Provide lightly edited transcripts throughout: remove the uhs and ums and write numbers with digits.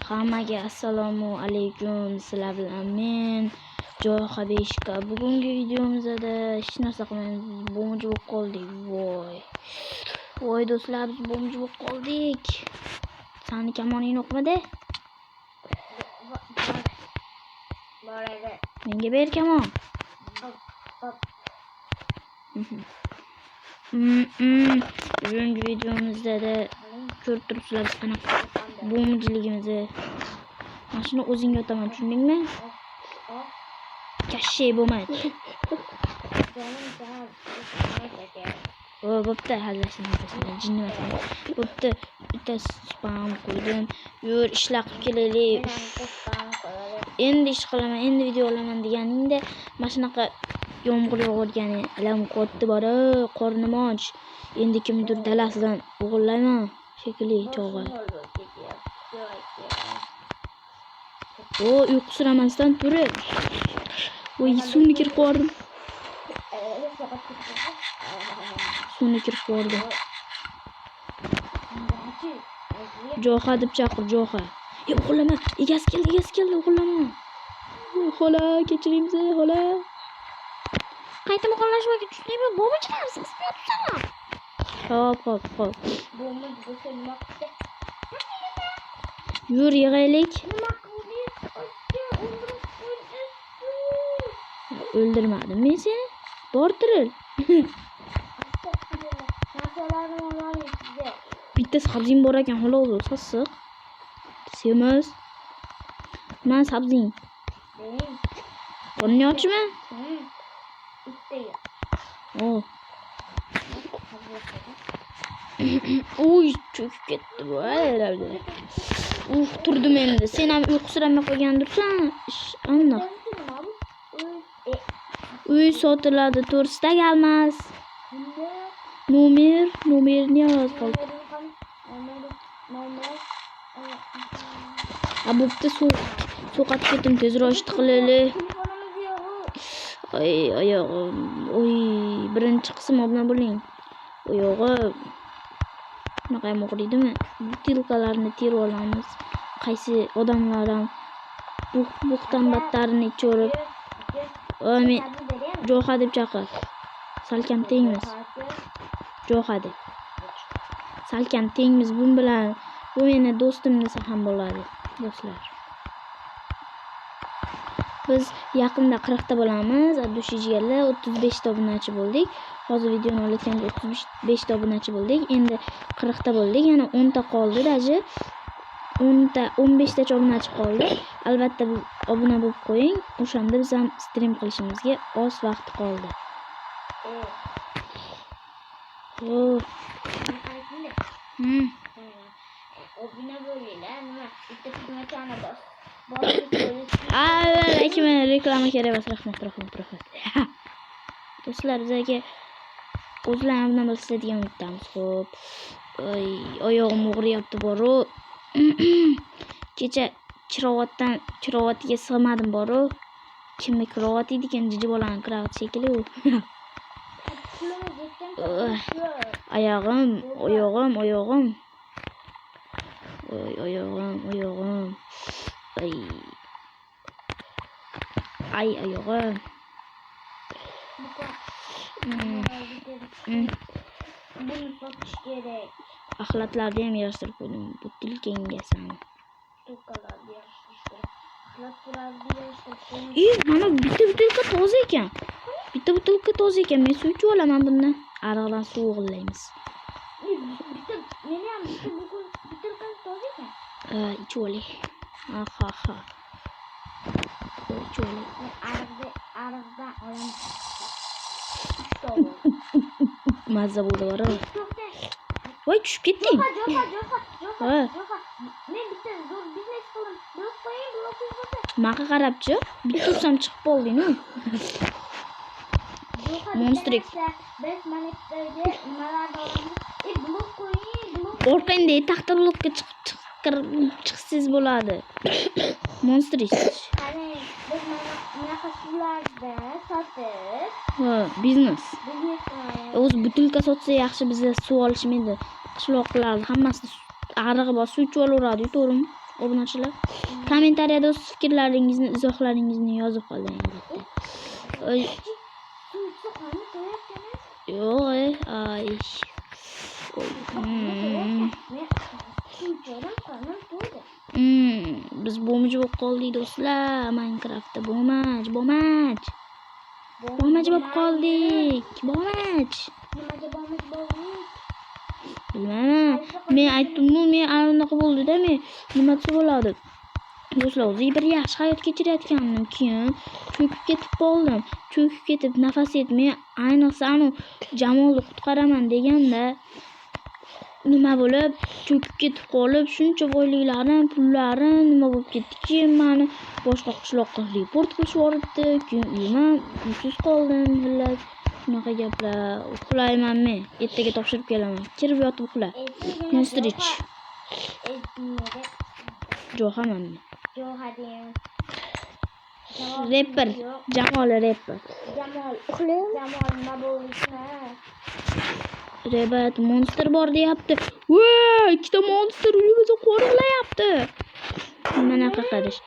Hammaga assalomu alaykum. Sizlar bilan men Joha Beshka. Bugungi videomizda hech narsa qilmaymiz. Biz бомж bo'lib qoldik. Voy. Voy do'stlar, biz бомж bo'lib qoldik. Sani kamoning yo'qmidi? Bor edi. Menga ber kamon. Hop, hop. Bugungi videomizda da ko'rib turibsizlar, biz qanaqa бомж ligimizni. Mana shuni o'zingga otaman, tushundingmi? Hop. Kashshay bo'lmaydi. Jonim jon. O, bo'pti, hazillashdim, hazillashdim. Jinni emasman. Bo'pti, bitta spam qo'ydim. Yur, ishlar qilib kelaylik. Men ham qo'shqan qo'yadi. Endi ish qilaman, endi video olaman deganingda mana shunaqa yomg'ir yog'ayotgani alam qilyapti bora, qornim och. Endi kimdir dalasidan o'g'irlayman shekilli chog'i. O, uyqusiramasdan turib. Voy, suvni kirib qo'yardim. Suvni kirib qo'yardim. Joha deb chaqir, Joha. E, o'g'irlama. Egasi keldi, egasi keldi, o'g'irlama. Voy, xola, kechiring bizni, xola. Qayta muqollashmaga tushundingmi? Bo'lmachilarmiz, qisib yotibsan. Hop, hop, hop. Бомж bo'lsa nima qilsa? Yur, yig'aylik. Nima qildingiz? Aka, o'ldirib qo'ydingiz. O'ldirmadim men seni. Bor, tiril. Astagfirullah. Narsalarni olaylik sizga. Bitta sabzing bor ekan, xola, o'zi sassiq. Semiz. Man sabzing. Bering. Qorning ochmi? Bitta ye. O. Uy, cho'kib ketdi bu. Herhalde. Uf, turdim endi. Sen ham uyqusiramay qo'ygandirsan. Ish aniq. Nima bu? Uy sotiladi, to'rtista galmas. Bunda Nomer, nomerini yozib qoldi. nomerini qani? Nomeri, nomer. Ha, bo'pti, suv sovqotib ketdim, tezroq ishni qilaylik. Telefonimiz yo'q. Oy, oyog'im. Oy, birinchi qism obuna bo'ling. Oyog'i shunaqa ham og'riydimi? Butilkalarni terib olamiz. Qaysi odamlar ham buqdan battarini ichaverib. Aka, O, men sabzi beraymi? Joha deb chaqir. Salkam tengmiz. Joha deb. Salkam tengmiz bu bilan. Bu meni do'stim desa ham bo'ladi, do'stlar. Biz yaqinda 40 ta bo'lamiz. Abdushi jigarlar, 35 ta obunachi bo'ldik. Hozir videoni olayotganda 35 ta obunachi bo'ldik. Endi 40 ta bo'ldik. Yana 10 ta qoldi даже. 10 ta, 15 tacha obunachi qoldi. Albatta biz obuna bo'lib qo'ying. O'shanda biz ham stream qilishimizga oz vaqt qoldi. Oh. Obuna bo'linglar, nima? Bitta tugmachani bos. Bosib qo'yish. Avval reklama kerak emas. Rahmat, rahmat, rahmat. Do'stlar, bizlarga o'zlari obuna bo'lsa degan umiddamiz. Xo'p. Oy, oyog'im og'riyapti boru. Kecha kirovotdan kirovotga sig'madim boru. Kimni kirovot edi ekan, jiji bolani kirovot shekilli u. Pulimiz yetgan. Oyog'im, oyog'im, oyog'im. Oy, oyog'im, oyog'im. Ay. Ay, oyog'im. Buni sotish kerak. Axlatlarni ham yig'ishtirib qo'ydim. Butilkangga sani. Butilkalarni yig'ishtirish kerak. Axlatlarni yig'ishtirib qo'ying. E, mana bitta butilka toza ekan. Bitta butilka toza ekan. Men suv ichib olaman bundan. Ariqdan suv o'g'irlaymiz. Bitta meni ham bitta bugun butilkam toza ekan. Ha, ichib olay. Ha, ha, ha. Ichib olay. Men ariqdan olaman. Uchta bo'ldi. Mazza bo'ldi bor. To'xta. Voy, tushib ketding. Jo'xa, Jo'xa, Jo'xa, Jo'xa, Ha. Jo'xa. Men bitta zo'r biznes qildim. Blok qo'ying, blokingiz bo'lsa. Maqa qarabchi, bitta ursam chiqib qolding-ku. Jo'xa, bitta Monstrik. narsa. Biz mana bu yerga nimalarni olamiz? E, blok qo'ying, blok. Orqangda taxta blokka chiqib chiqib chiqsangiz bo'ladi. Monstrik. Qarang, biz mana bunaqa suvlarni sotib Ha, biznes. biznes qilamiz. O'zi butilka sotsa yaxshi, bizga suv olishmaydi. Qishloqlar hammasi arig'i bor, suv ichib olaveradi, to'g'rimi? Obunachilar. Kommentariyada o'z fikrlaringizni, izohlaringizni yozib qoldiring albatta. Oy, Suv ichsa qorni to'yarkan. Yo'q, ay. Oy, Men suv ichdim, qornim to'ydi. Biz бомж bo'lib qoldik, do'stlar. Minecraftda бомж, бомж. Бомж bo'lib qoldik. Бомж. Nimaga бомж bo'ldik? Bilmayman. Men aytdim-ku, men ana unaqa bo'ldi-da, men nima desa bo'ladi. Do'stlar, o'zi bir yaxshi hayot kechirayotgandim, keyin cho'kib ketib qoldim. Cho'kib ketib nafas yetmay, ayniqsa anu Jamolni qutqaraman deganda nima bo'lib, cho'kib ketib qolib, shuncha boyliklarim, pullarim nima bo'lib ketdiki, mani boshqa qishloqqa report qilishib yuboribdi. Keyin uyim ham uysiz qoldim. Xullas, shunaqa gaplar. Uxlayman men. Ertaga topshirib kelaman. Kirib yotib uxla. Monster ich. Nega? Jo'xaman men. Jo'xa deyman. Rapper. Yo'q. Jamol rapper. Jamol. Uxlayman. Jamol nima bo'lishni? Rebat monster bor deyapti. Va, ikkita monster uyimizni qo'riqlayapti. Mana qarash.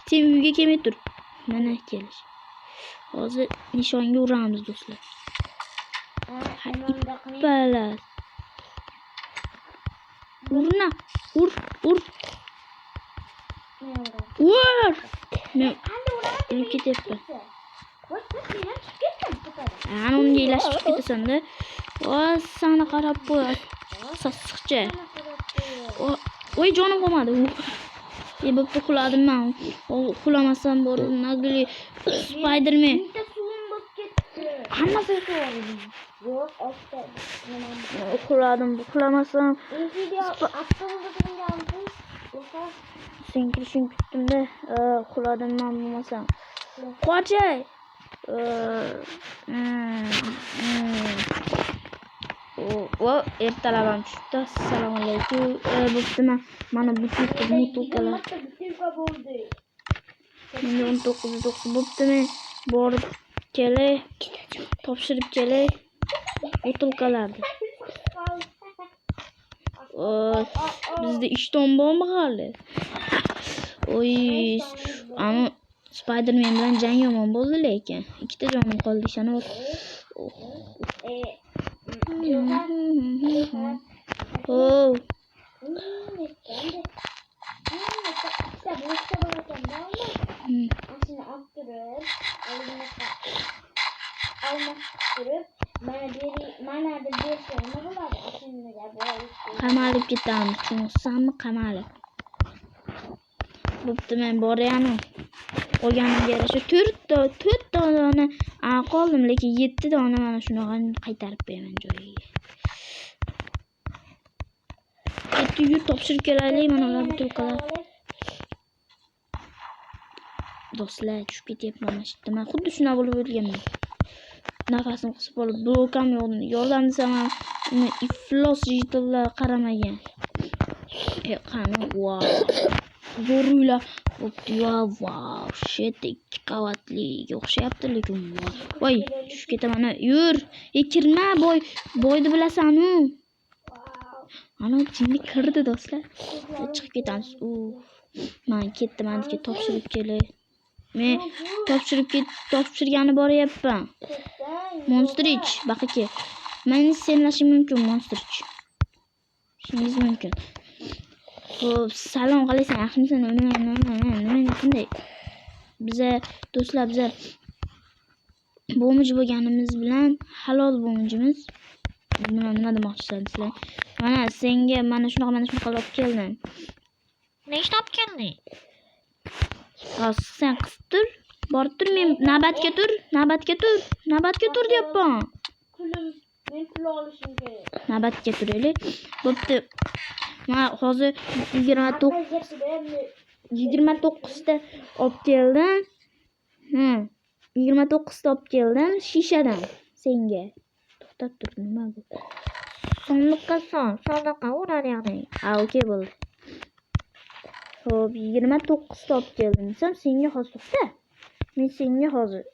Sen uyga kelmay tur. Mana kelish. Hozir nishonga uramiz, do'stlar. Ha, nima unda qiling? Bala. Urna. Ur, ur, Men uraman. Ur. Men Qanday uraman? o'lib ketyapman. Voy, men ham chiqib ketdim tepadan. Ana unga ilashib chiqib ketasan-da. O, sani qarab qo'y. Sassiqcha. Mana qarab qo'y. Voy, jonim qolmadi. E, bo'pti, uxladim man. Uxlamasam borib, наглый Spiderman. Bitta suvim bo'lib ketdi. Hammasi yubordim. Yo'q, oltita nimam. Uxladim, uxlamasam Video avtobusda turganmiz. O'sha sen kirishingni kutdim-da, uxladim man bo'lmasam. Qochay. O, ertalab ham tushibdi. Assalomu alaykum. Bo'pti, man mana бутылка, бутылка lar. 20 ta бутылка bo'ldi. Menga 19.9 bo'pti, men borib kelay, topshirib kelay бутылка larni. Oy, bizda ishton bormi hali? Oy, anu Spiderman bilan jang yomon bo'ldi lekin. Ikkita jonim qoldi, ishonib. E, Oh, ikkita blokcha bor ekanda unda. Shuni olib turib, bunaqa almashtirib turib, mana beri, mana deb bersa nima bo'ladi? Shunga bo'lib. Qamalib ketamiz, tushunsanmi, qamalib. Bo'pti, men borayanu. Olganimga yarasha to'rtta dona qoldim, lekin yetti dona mana shunaqa qaytarib beraman joyiga. Yetti yur, topshirib kelaylik mana ular бутылка lar. Do'stlar, tushib ketyapman mana shu yerda. Man xuddi shunaqa bo'lib o'lganman. Nafasim qisib qolib, blokam yo'q. Yordam desam ham uni iflos житель lar qaramagan. E, qani, vau. Zo'r uylar bo'pti ya, vau, shit, ikki qavatliga o'xshayapti lekin. Voy, tushib ketaman. Yur. E, kirma, boy, boyni bilasan-u. Ana jinni kirdi, do'stlar. Chiqib ketamiz. U. Man ketdim, mandiki topshirib kelay. Men topshirib ket, topshirgani boryapman. Monster ich, baqaki. Meni senlashim mumkin, Monster ich. Ishingiz mumkin. Xo'p, salom, qalaysan? Yaxshimisan? Nima, nima, nima, qanday? Biza do'stlar, biza бомж bo'lganimiz bilan halol бомж imiz. Nima, nima demoqchisan sizlar? Mana senga mana shunaqa, mana shunaqa olib keldim. Nechta olib kelding? Hozir sen qisib tur. Borib tur, men navbatga tur, navbatga tur, navbatga tur deyapman. Pulim, men pul olishim kerak. Navbatga turaylik. Bo'pti. Men hozir 29 29 ta olib keldim. 29 ta olib keldim shishadan senga. To'xtab tur, nima bu? Sonliqqa sol, sonliqqa uradi ya'ni. Ha, okey bo'ldi. Xo'p, 29 ta olib keldim desam, senga hozir to'xta. Men senga hozir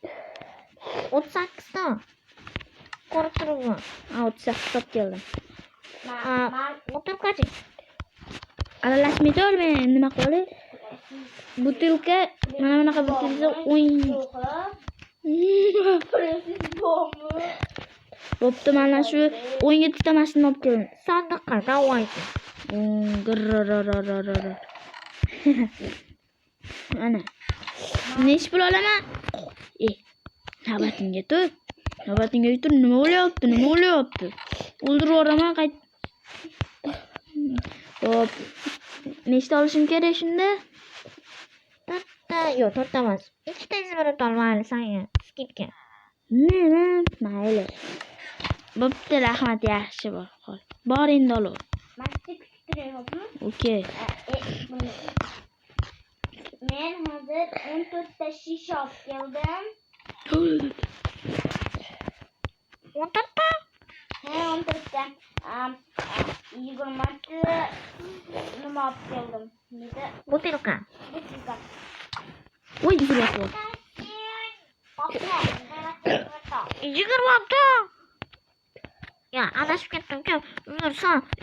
38 ta. Ko'rib turibman. Ha, 38 ta olib keldim. O'tirib qoching. Aralashmay tur, men nima qilay? Butilka, mana bunaqa butilka 10. Pulsiz bormi? Bo'pti, mana shu 17 ta mashina olib keldim. Sandiqqa давайте. Grrrr. Ana. Nechi pul olaman? E, navbatingga tur. Navbatingga tur, nima bo'lyapti? Nima bo'lyapti? O'ldirib yuboraman qayt. Hop. Nechta olishim kerak shunda? To'rtta, yo'q, to'rtta emas. Ikkita изумруд ol mayli senga. Скидка. Nima? Mayli. Bo'pti, rahmat, yaxshi bor. Qol. Bor endi ol. Man sizni kutib turay, xo'pmi? Okey. Men hozir 14 ta shisha olib keldim. 14 ta? Ha, 14 ta. 20 ta nima olib keldim? Nima? Butilka. Butilka. Voy, yuryapti. 20 ta. Ya adashib ketdim-ku. Uzr,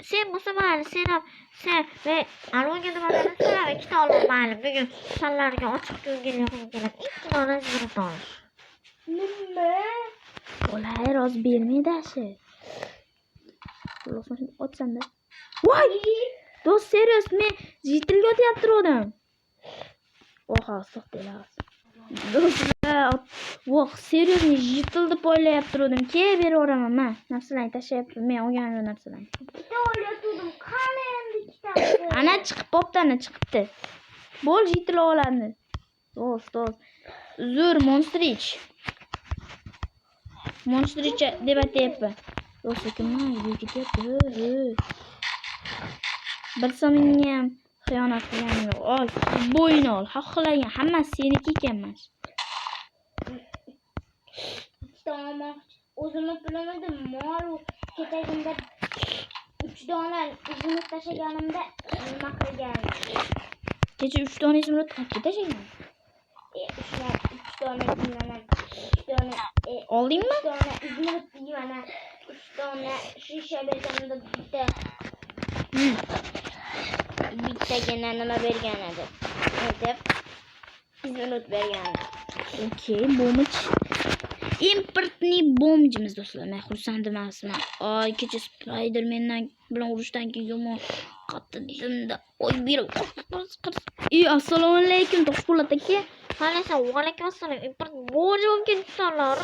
sen bo'lsa mayli, sen ham sen va aloga nima sen ham ikkita ol mayli. Bugun sanlarga ochiq ko'ngilli keladi. Ikki dona изумруд olish. Nima? Bo'lay, rozi bermaydi ashi. Xullas, shuni otsam-da. Voy! Do'st, serios, men житель ga otyapti odam. Oha, to'xtanglar. Do'stlar, voh, серьезно, житель deb o'ylayapti turdim. Ke, beraveraman, ma. Narsalarni tashlayapti. Men olgan narsalarni. Ikkita olayotgandim. Qani endi ikkitasi? Ana chiqib bo'pti, ana chiqibdi. Bo'l, житель oladi. Do'st, do'st. Zo'r monstrich. Monstrich deb aytyapman. Do'st, kimlar ketyapti? Hı, hı. Bir so'mingga ham xiyonat qilganim yo'q. Ol, bo'yin ol. Xohlagan hammasi seniki ekan mana. Ikkita olmoqchi. O'zimni pulim edi. Mol kechagimda 3 dona изумруд tashlaganimda nima qilgan? Kecha 3 dona изумруд qayerga tashlagan? 3 dona deyman. 3 dona Oldingmi? 3 dona изумруд deyman. 3 dona shisha berganimda bitta bittagina nima bergan edi. Deb изумруд bergan edi. Okey, бомж. Импортный бомж imiz do'stlar. Men xursand emasman. Ay, kecha Spidermandan bilan urushdan keyin yomon qattiqdimda. Oy, berib qirs. Ey, assalomu alaykum, Toshpo'lat aka. Alaykum, va alaykum assalom. Import бомж bo'lib ketibsanlar.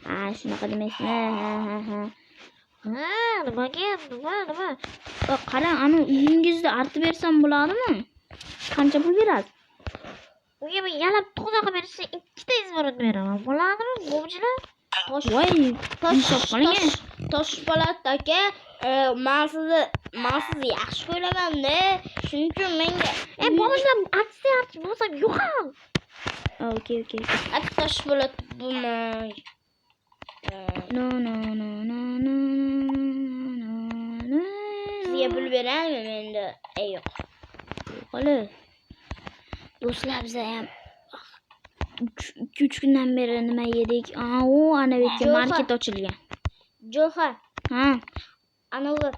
Ha, shunaqa demaysizmi? Ha, ha, ha. Ha, nimaga? Nima, nima? Qarang, ani uyingizni artib bersam bo'ladimi? Qancha pul berasiz? Unga men yalab toza qilib berishsa ikkita изумруд beraman. Bo'ladimi, бомж lar? Voy, insof qiling. Toshpo'lat aka, man sizni yaxshi ko'raman-da. Shuning uchun menga E, бомж lar artsa artib bo'lsam yo'qol. Okey, okey. At Toshpo'lat bo'lmay. No, no, no, no, no, no, no. Sizga pul beraymi menda? Yo'q. Hali. Do'stlar, biza ham 2-3 kundan beri nima yedik? Aa, u ana bu yerga Jo'xa. Market ochilgan. Jo'xa, Ha, anavi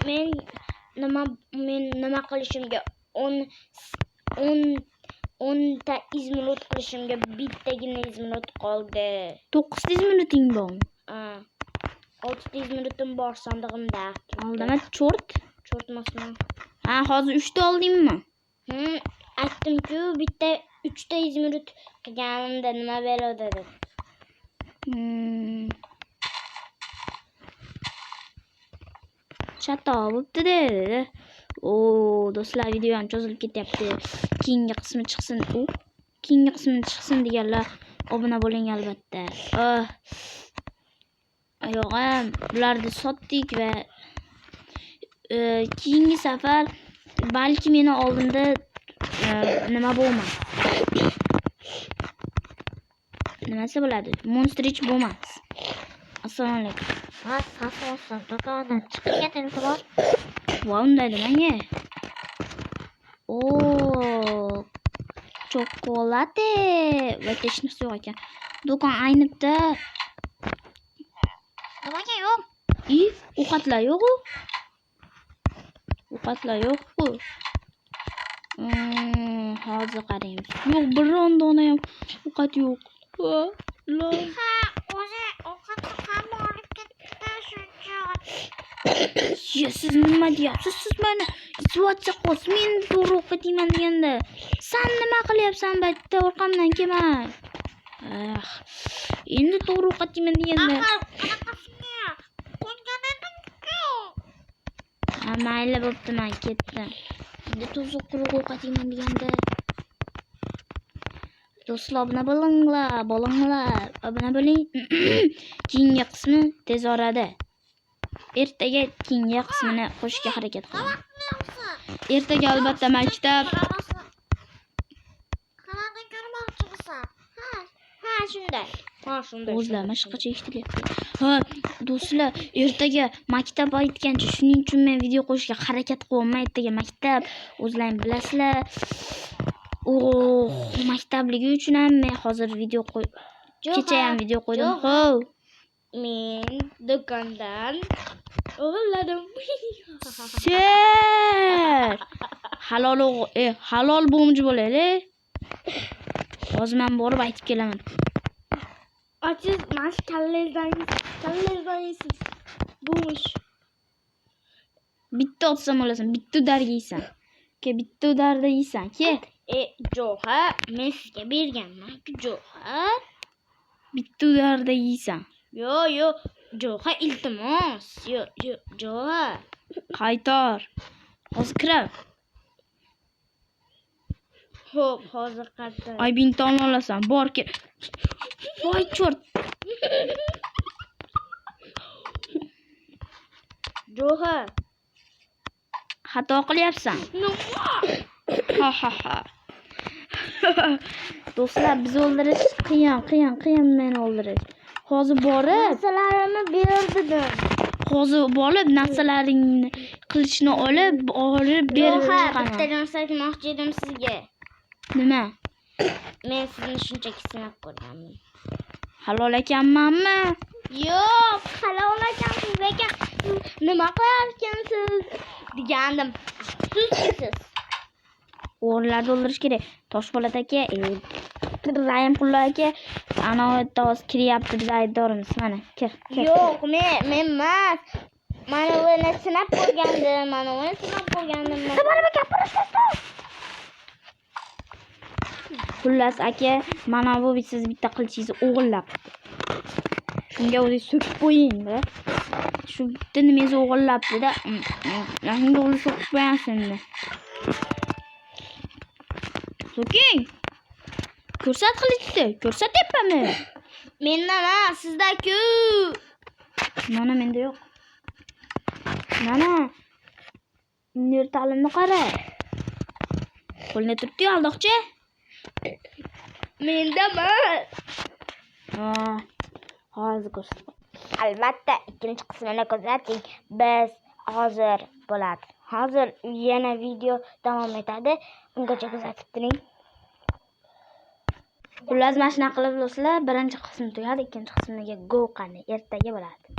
men nima qilishimga 10 10 10 ta изумруд qilishimga bittagina изумруд qoldi. 9 ta изумруд ing bormi? Ha. 6 ta изумруд im bor sandig'imda. Aldama, cho'rt. Cho'rtmasman. Ha, hozir 3 ta oldingmi? Aytdim-ku, bitta 3 ta изумруд qilganimda nima beradi deb. Chatoq bo'pti dedi. O, do'stlar, video ham cho'zilib ketyapti. Keyingi qismi chiqsin. U keyingi qismi chiqsin deganlar obuna bo'ling albatta. Oh. Yo'q, bularni sotdik va keyingi safar balki meni oldimda nima bo'lmas. Nimasi bo'ladi? Monstrich bo'lmas. Assalomu alaykum. Ha, sasib do'kondan chiqib ket, iltimos. Voy, unday demang. O, chokolate. Va hech narsa yo'q ekan. Do'kon aynibdi. Nimaga yo'q? I, ovqatlar yo'q-u. Ovqatlar yo'q-ku. Hozir qaraymiz. Yo'q, biron dona ham ovqat yo'q. Va, la. Ha, o'zi ovqatni hamma olib ketdi shuncha. Ya, siz nima deyapsiz? Siz meni izvochcha qo'ysiz, men to'g'ri ovqat yeyman deganda. San nima qilyapsan bu yerda, orqamdan kelmay. Ah, endi to'g'ri ovqat yeyman deganda. Axir, qanaqasiga? Qo'ygan edim-ku. Ha, mayli, bo'pti, man ketdim. Endi to'g'ri quruq ovqat yeyman deganda. Do'stlar, obuna bo'linglar, bo'linglar, obuna bo'ling. Keyingi qismi tez orada. Ertaga keyingi qismini qo'shishga harakat qilaman. Nima qilyapsan? Ertaga albatta maktab. Kanalni ko'rmoqchimisan? Ha, ha, shunday. Ha, shunday. O'zlar mashqacha eshitilyapti. Ha, do'stlar, ertaga maktab aytgancha, shuning uchun men video qo'yishga harakat qilyapman. Ertaga maktab, o'zlaring bilasizlar. Oh, maktabligi uchun ham men hozir video qo'y kecha ham video qo'ydim. Jo'xa. Hov. Men do'kondan o'g'irladim. Ser. Halol halol бомж bo'laylik. Hozir men borib aytib kelaman. Ochiz, mana shu kallangizdan kallangizdan yeysiz. Бомж. Bitta otsam o'lasan, bitta удар yeysan. Ke, bitta удар da yeysan. Ke. E, Jo'xa, men sizga berganman-ku, Jo'xa. Bitta удар da yeysan. Yo, yo, Jo'xa, iltimos. Yo, yo, Jo'xa. Qaytar. Hozir kiradi. Xo'p, hozir qaytar. Aybingni olasan. Bor, kel. Voy, чёрт. Jo'xa. Xato qilyapsan. Ha ha ha. Do'stlar, biz o'ldirish qiyin, qiyin, qiyin meni o'ldirish. Hozir borib, Narsalarimni berdim. Hozir borib narsalaringni, qilichni olib, borib berib Jo'xa, bitta chiqaman. Narsa aytmoqchi edim sizga. Nima? Men sizni shunchaki sinab ko'rganman. Halol ekanmanmi? Yo'q, halol ekansiz, lekin siz nima qilarkansiz degandim. Afsuski siz. O'g'rilarni o'ldirish kerak. Toshpo'lat aka, Rahimqullo aka, ana u yerda hozir kiryapti, biz aybdormiz. Mana, kir, kir. Yo'q, men emas. Mana buni sinab ko'rgandim, mana buni sinab ko'rgandim. Nima gapirasiz? Xullas aka, mana bu siz bitta qilichingizni o'g'irlabdi. Shunga o'zingiz so'kib qo'ying-da. Shu bitta nimangizni o'g'irlabdi-da. Shunga o'zi so'kib qo'yasiz endi. So'king. Ko'rsat qilichni, ko'rsatyapmanmi? Menda emas, sizda-ku. Mana, menda yo'q. Mana. Invertalimni qara. Qo'lida turibdi-yu, aldoqchi. Menda emas. Ha, hozir ko'rsataman. Albatta, ikkinchi qismini kuzating. Biz hozir bo'ladi. Hozir yana video davom etadi. Ungacha kuzatib turing. Xullas, mana shunaqa qilib do'stlar, birinchi qism tugadi, ikkinchi qismiga go qani ertaga bo'ladi.